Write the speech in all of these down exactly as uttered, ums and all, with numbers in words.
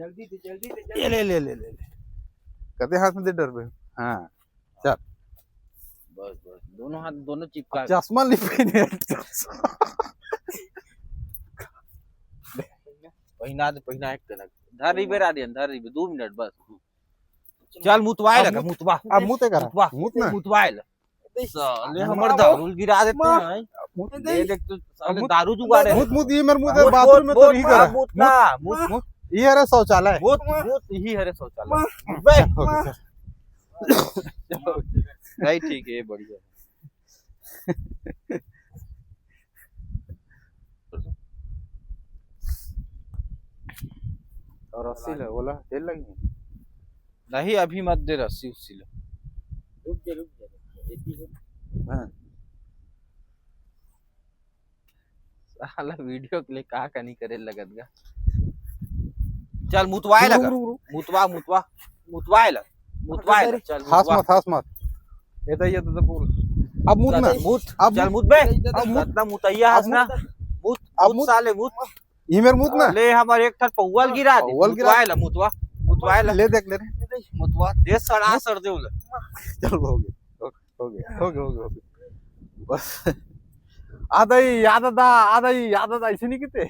जल्दी दे, जल्दी दे, ये ले, ले, ले, ले, ले। कते हाथ में दे डरबे। हाँ, चल। बस, बस, दोनों हाथ, दोनों चिपका। चश्मा नहीं पहने। पहिना दे, पहिना एक कनक। धर रही बे, राजन, धर रही बे, दो मिनट बस। चल, मुतवाए अब लगा, मुत-, मुतवा। अब मुते करा। मुतवा। मुत ना। मुतवाए ले। साले, हमर दारू गिरा देते हैं। मुत। दे देख तो, साले, मुत। दारू जुगाड़ है। मुत, मुत, ये मेरे मुत, बाथरूम में तो नहीं करा। मुत ना, मुत। मुत। ये हरे शौचालय। मुत, मुत, यही हरे शौचालय। बे। चल, हो गया, चल। नहीं, ठीक है, बढ़िया। और रस्सी ले, बोला, तेल लगी? नहीं, अभी मत दे रस्सी उस्सी ले। रुक जा, रुक जा, रुक जा। हाँ। साला वीडियो के लिए का का नहीं करे लगत गा। चल, मुतवाए लगा। रुक, रुक, रुक। मुतवा, मुतवा, मुतवाए लगा। मुतवाए लगा, चल, हास मुतवा। मत, हास मत। ये तो, ये तो, तो बोल। अब मुत ना। मुत, अब चल, मुत। मुत बे। अब मुत। कितना मुतैया हस ना। मुत। मुत, अब मुत मुत। साले, मुत। ये मेरे मुत ना। ले, हमारे एक ठन पौवल गिरा दे। पौवल गिरा। मुतवाए ला, मुतवा, मुतवाए ला। ले देख, ले रे। मुतवा, दे सड़ा मुत। सर दे उला। चल, हो गया। हो गया, हो गया, हो गया, हो गया। बस। आ दाई, याद आता, आ दाई, याद आता, ऐसे नहीं किते।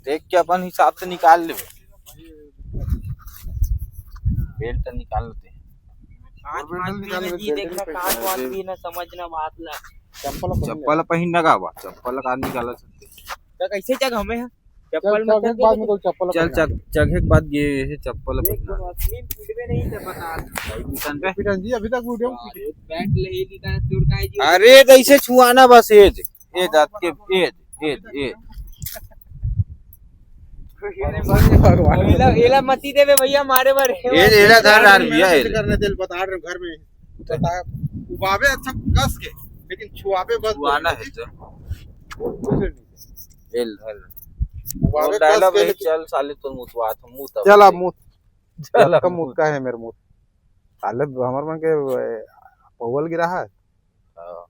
देख के अपन हिसाब से निकाल लेबे। बेल्ट निकाल लेते हैं। कांच वांच भी ना जी, देख ना, कांच वांच भी ना, समझ ना बात ला। चप्पल पहन चप्पल पहन लगा बा, चप्पल का निकाल सकते। तो कैसे जगह हमें है? चप्पल चल, में चल, चल एक बात दे। में तो चप्पल चल, पहन चल, चल, एक बात ये है, चप्पल देख, पहनना। तुम असली में पीटबे नहीं थे, बता। भाई, मिशन पे। पीटन जी, अभी तक वीडियो में पीटे। अरे, पैंट ले ही निकाल, चुड़काई जी। अरे, तो इसे छुआना बस, एज, एज, आपके, एज, एज, एज। भगवान। एला, एला मती देवे भैया, मारे मारे। एज, एला धर रहा है भैया, एज। करने दिल बता रहे घर में। बता, उबावे अच्छा कस के, लेकिन छुआवे बस छुआना है तो। कुछ नहीं। एल धर। उबावे और कस डायलॉग के, है, लेकिन चल साले, तो मुतवा, तो मुत अब चल, अब मुत। चल, अब कम मुत। मुत का है मेरे मुत। साले, हमर मन के, ए, पौवल गिरा है। हाँ।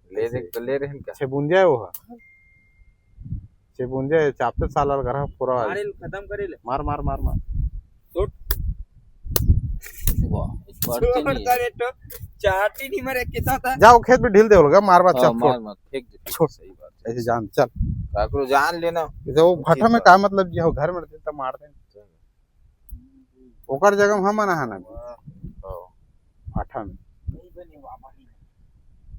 ले दे, तो ले रहे हैं क्या? छे बुंदिया है वो है। छे बुंदिया है, चापते साला लगा रहा पूरा। मारे ले, खत्म करे ले। मार, मार, मार, मार। छोड़। वाह, इस बार तो छोड़ नहीं है। सारे तो चाटी नहीं मारे, कितना था? जाओ खेत में ढील दे होगा, मार, मार, हाँ, चल, छोड़। मार, मार, फेंक दे, छोड़। सही बात है। ऐसे जान, चल। काकरो जान लेना। जैसे वो भट्ठा में का मतलब, जो घर में रहते, तब मार दे। ओकर जगह में हम आना है ना। हाँ। आठा में।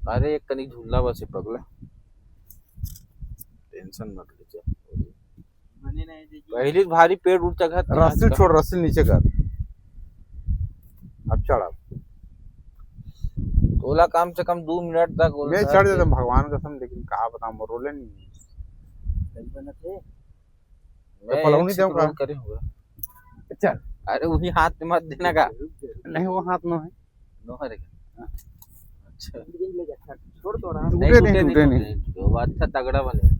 अरे, एक कनी झूलना बस है पगला, टेंशन मत ले, चल। पहली भारी पेड़ उठ चघत रस्सी छोड़, रस्सी नीचे कर। अब चढ़, अब। तोला कम से कम दो मिनट तक मैं चढ़ जाता, भगवान कसम, लेकिन का बताऊं, रोले नहीं। मैं पलौनी एक देऊं का? Scroll करे हुआ। चल। अरे, वही हाथ में मत देना का? नहीं, वो हाथ में है। नोहर है क्या? हाँ। अच्छा। टूटे नहीं, टूटे नहीं। टूटे नहीं, टूटे नहीं। वो अच्छा तगड़ा बने।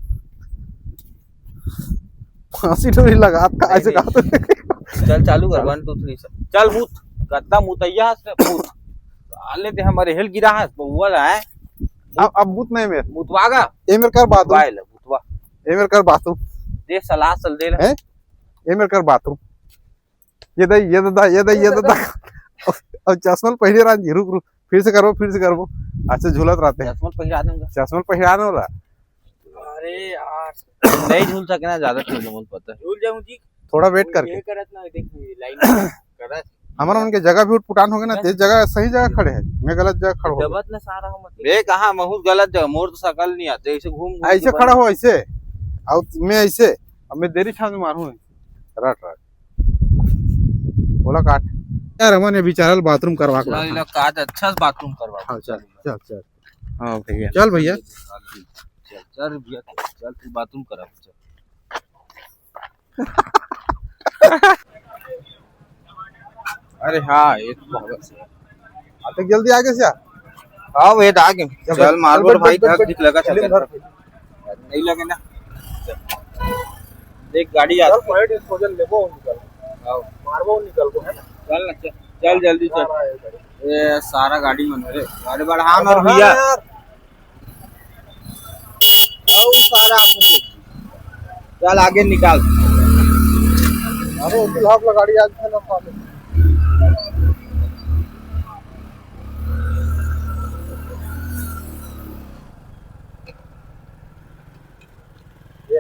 फांसी डोरी लगा था, ऐसे नहीं, कहा था। चल, चालू कर, one, two, three से। चल, मूत। कत्ता मुतैया से मूत। साले ते हमारे हेल गिरा है, तो हुआ है। अब, अब मूत नहीं मेरे। मुतवागा? ये मेरे कर बाथरूम। मुतवा ले, मुतवा। ये मेरे कर बाथरूम। दे सलाह, सल दे ले। हैं? ये मेरे कर बाथरूम। ये दे, ये दे, ये दे, ये दे। अब चश्मा पहिरे रान जी, रुक, रुक, फिर से करबो, फिर से करबो। अच्छा, झूलत रहते हैं। चश्मा पहिरा दूंगा। चश्मा पहिरा दे वाला। अरे यार, नहीं झूल सके ना, ज्यादा झूल, मुझे पता है। झूल जाऊं जी। थोड़ा wait करके। ये करत ना, देख, लाइन करत। हमारा उनके जगह भी उठपुटान हो गया ना, तेज जगह, सही जगह खड़े हैं, मैं गलत जगह खड़ा हो गया। दबत ना सारा हम। बे, कहाँ महूत गलत जगह, मोर तो सकल नहीं आते, ऐसे घूम घूम के ऐसे खड़ा हो, ऐसे, और मैं ऐसे, अब मैं देरी छान मारू, रट रट। बोला काट। यार, हमन ये बेचारा ल बाथरूम करवा के चल, लाना। इला काट, अच्छा से बाथरूम करवा। हाँ, चल, चल, चल। हाँ, भैया। चल, भैया। चल, चल, भैया, चल, तू बाथरूम करा, चल। अरे हाँ, ये तो बहुत सही। हाँ, तो जल्दी आगे से आ। हाँ, ये तो आगे। चल, चल, मार चल, बोल बैठ, भाई, बैठ, धक बैठ, दिख लगा, चल, चल, चल। चल। नहीं लगे ना। देख, गाड़ी आ चल, गई। पॉइंट इसको जल लेबो, निकल। हाँ। मारबो, निकल को, है ना? चल ना, चल, चल जल्दी चल। हाँ, हाँ, ये गाड़ी। ये सारा गाड़ी मन रे, गाड़ी बढ़ा हाँ, ना हाँ, भैया। यार। आओ सारा आदमी। चल आगे निकाल। अरे उसी हाफ ला गाड़ी आज है ना साले।